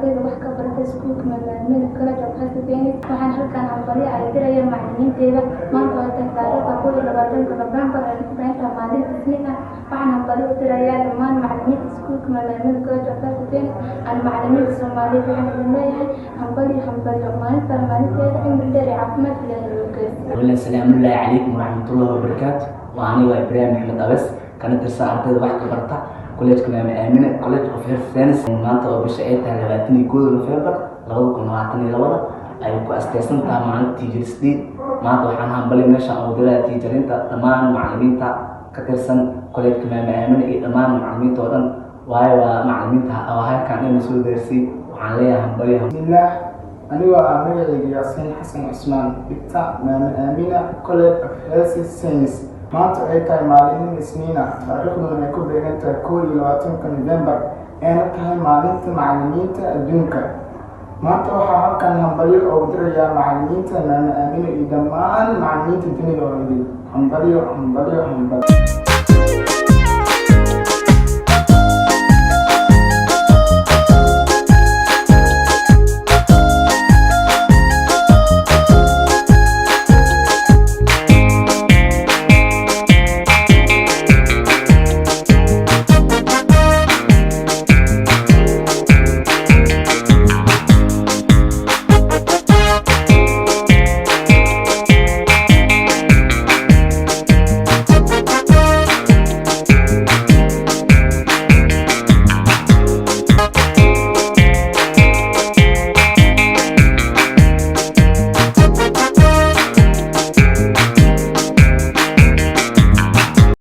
Ardayda wax ka barata iskuulka Maama Aamina College of Health Science. Waxaan halkan hambalyo ay diraya macalimiinteeda. Maanta oo tahay taariikhda 21-ka November, ay ku beegan tahay maalin Isniin ah, waxaan hambalyo u dirayaa dhammaan macalimiinta iskuulka Maama Aamina College of Health Science aan macalimiinta Soomaaliyeed. Waxaan idin leeyahay hambalyo, hambalyo. Maalinta maalinteeda cimri dheer iyo caafimaad Ilaahay loo geeyo. Wala salaamullaahi calaykum waraxmatullaahi wabarakaatu. Waa aniga Ibraahim Maxamed Abes, kana tirsan ardayda wax ka barta College Maama Aamina College of Health Science. Maanta oo bisha ay tahay 21-da November 2022, ay ku asteysan tahay maalinta Teachers Day. Maanta waxaan hambalyo meeshaan ugu diraa teacherinta, dhammaan macalimiinta ka tirsan College Maama Aamina iyo dhammaan macalimiinta oo dhan, waayo waa macalimiinta oo halkan ina soo gaarsiiyey. Waxaan leeyahay hambalyo. Bismillaah, anigoo ah magacayga Yaasiin Xasan Cusmaan, dhigta Maama Aamina College of Health Science. Maanta ay tahay maalinin Isniin ah, taariikhduna ay ku beegan tahay 21-ka November, eena tahay maalinta macalimiinta adduunka. Maanta waxaa halkan hambalyo oogu dirayaa macalimiinta Maama Aamina iyo dhammaan macalimiinta dunida oo idin. Hambalyo, hambalyo, hambalyo.